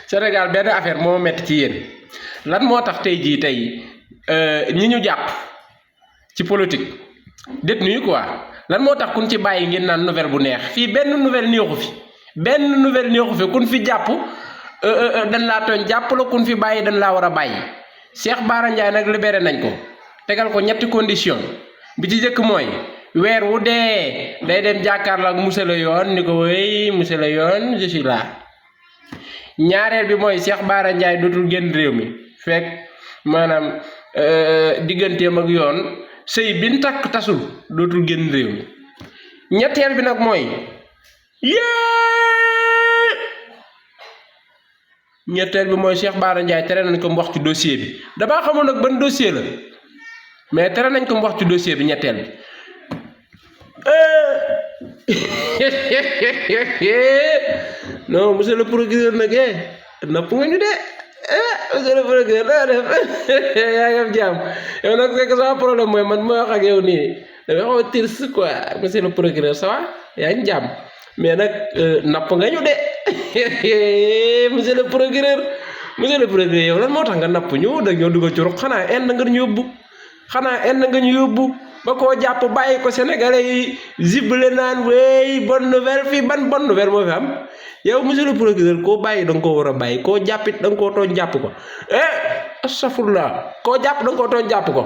Sénégal benn affaire moo métti ci yéen lan moo tax tey jii tey ñi ñu jàpp ci politique détenu yi quoi lan moo tax kun ci bàyyi ngeen naan nouvelle bu neex fii benn nouvelle neexu fi kun fi jàpp dañ laa tooñ jàpp la kun fi bàyyi dañ laa war a bàyyi Cheikh Bara Ndiaye nag libéré nañ ko tegal ko ñetti condition bi ci njëkk mooy weer wu dee day dem jàkkaarloo ak monsieur le yoon ni ko wéy monsieur le yoon je suis là ñaareel bi mooy Cheikh Bara Ndiaye dootul génn réew mi fekk maanaam digganteem ak yoon sëy bin takk tasul dootul génn réew mi ñetteel bi nag mooy ñetteel bi mooy Cheikh Bara Ndiaye tere nañ ko mu wax ci dossier bi damaa xamul nag ban dossier la mais tere nañ ko mu wax ci dossier bi ñetteel bi non monsieur le procureur nag napp nga ñu de monsieur le procureur daa def yaa ngi am jàmm yow nag c'est que sama problème mooy man ma wax ak yow nii dafay xaw a tirs quoi monsieur le procureur ça va yaa ngi jàmm mais nag napp nga ñu de monsieur le procureur yow lan moo tax nga napp ñu da ñoo dugal ci ruq xanaa end nga ñu yóbbu ba koo jàpp bàyyi ko sénégalais yi zible naan wey bonne nouvelle fii ban bonne nouvelle moo fi am yow monsieur le procureur koo bàyyi da nga koo war a bàyyi koo jàppit da nga koo tooñ jàpp ko astafurlah koo jàpp da nga koo tooñ jàpp ko